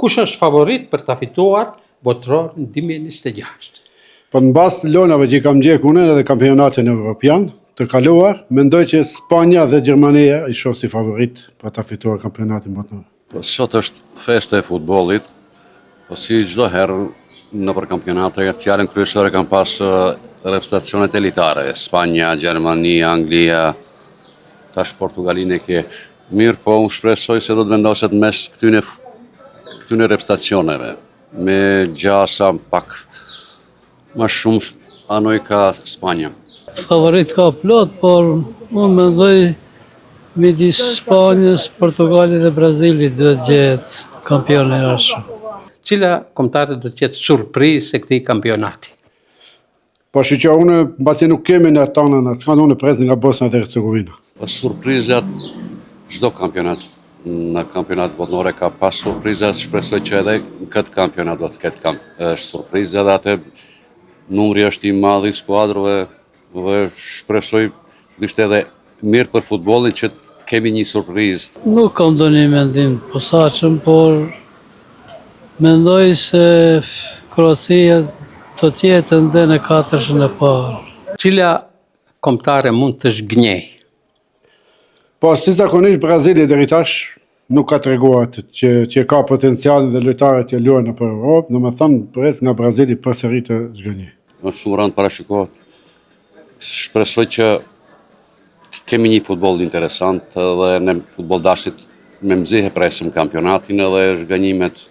Kush është favorit për ta fituar Botërorin 2026? Po në bazë të lojnave që i kam ndjekur unë edhe kampionatin evropian të kaluar, mendoj që Spanja dhe Gjermania i shoh si favorit për ta fituar kampionatin botëror. Po sot është festa e futbollit, po si çdo herë nëpër kampionate, fjalën kryesore kanë pas reprezentacionet elitare, Spanja, Gjermania, Anglia, tash Portugalinë e ke. Mirë, po unë shpresoj se do të vendoset mes këtyne këtyne reprezentacioneve, me gjasa pak ma shumë anoj ka Spanja. Favorit ka plot, por unë mendoj midis Spanjës, Portugalit dhe Brazilit duhet gjehet kampioni i ardhshëm. Cila kombëtare do të jetë surprizë e këtij kampionati? Po shqyqo, unë, mbasi nuk kemi në tanën, atë s'ka unë pres nga Bosna dhe Hercegovina. Po surprizat, çdo kampionat në kampionat botnore ka pas surpriza, shpresoj që edhe në këtë kampionat do të ketë kam, surpriza dhe atë numri është i madh i skuadrave dhe shpresoj ishte edhe mirë për futbollin që të kemi një surprizë. Nuk kam ndonjë mendim të posaçëm, por mendoj se Kroacia do të jetë ende në katërshën e parë. Cila kombëtare mund të zhgënjejë? Po, si zakonisht Brazili deri tash nuk ka treguar atë që që ka potencialin dhe lojtarët që luajnë nëpër Europë, domethënë pres nga Brazili përsëri të zhgënjejë. Është shumë rëndë parashikohet. Shpresoj që të kemi një futboll interesant dhe ne futbolldashësit me mezi e presim kampionatin edhe zhgënjimet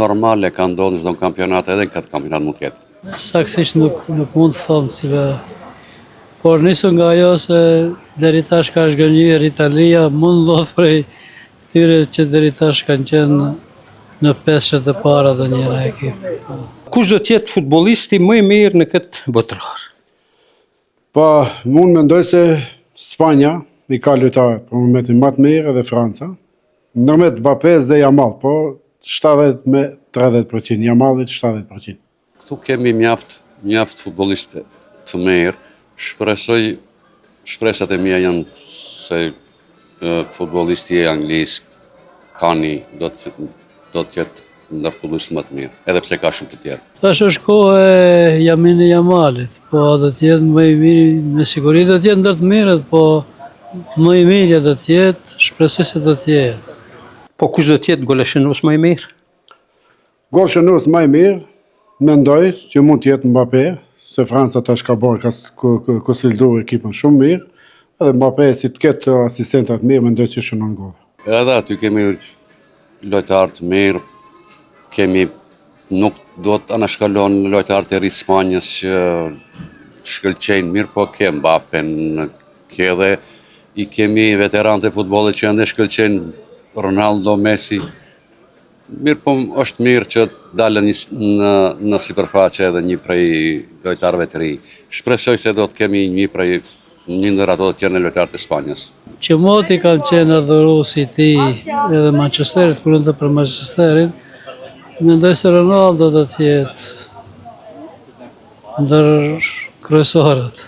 normale kanë ndodhur në çdo kampionat edhe në këtë kampionat mund të ketë. Saktësisht nuk nuk mund të them cila por nisur nga ajo se deri tash ka zhgënjyer Italia, mund ndodh prej këtyre që deri tash kanë qenë në pesëshet e para dhe njëra ekip. Kush do të jetë futbollisti më i mirë në këtë botëror? Po, unë mendoj se Spanja i ka lojtarët për momentin më të mirë edhe Franca. Ndërmjet Mbappes dhe Yamal, po 70 me 30%, Yamalit 70%. Këtu kemi mjaft, mjaft futbollistë të mirë. Shpresoj, shpresat e mia janë se futbollisti i Anglisë Kani do të do të jetë ndër futbollistët më të mirë, edhe pse ka shumë të tjerë. Tash është kohë e Lamine Yamalit, po do të jetë më i miri, me siguri do të jetë ndër të mirët, po më i miri do të jetë, shpresoj se do të jetë. Po kush do të jetë golashënues më i mirë? Gol shënues më i mirë, mendoj që mund të jetë Mbappé, se Franca tash ka bërë ka konsoliduar ekipin shumë mirë, edhe Mbappé si të ketë asistentat mirë, mendoj që shënon gol. Edhe aty kemi lojtarë të mirë, kemi nuk do të anashkalon lojtarët e ri Spanjës që shkëlqejnë mirë, po ke Mbappen, ke edhe i kemi veteranët e futbollit që ende shkëlqejnë Ronaldo, Messi. Mirë, po është mirë që dalë një, në, në sipërfaqe edhe një prej lojtarëve të ri. Shpresoj se do të kemi një prej një ndër ato të tjerë në lojtarët e Spanjës. Që moti kam qenë adhurues i tij edhe Manchesterit, kur luante për Manchesterin, mendoj se Ronaldo do të jetë ndër kryesorët.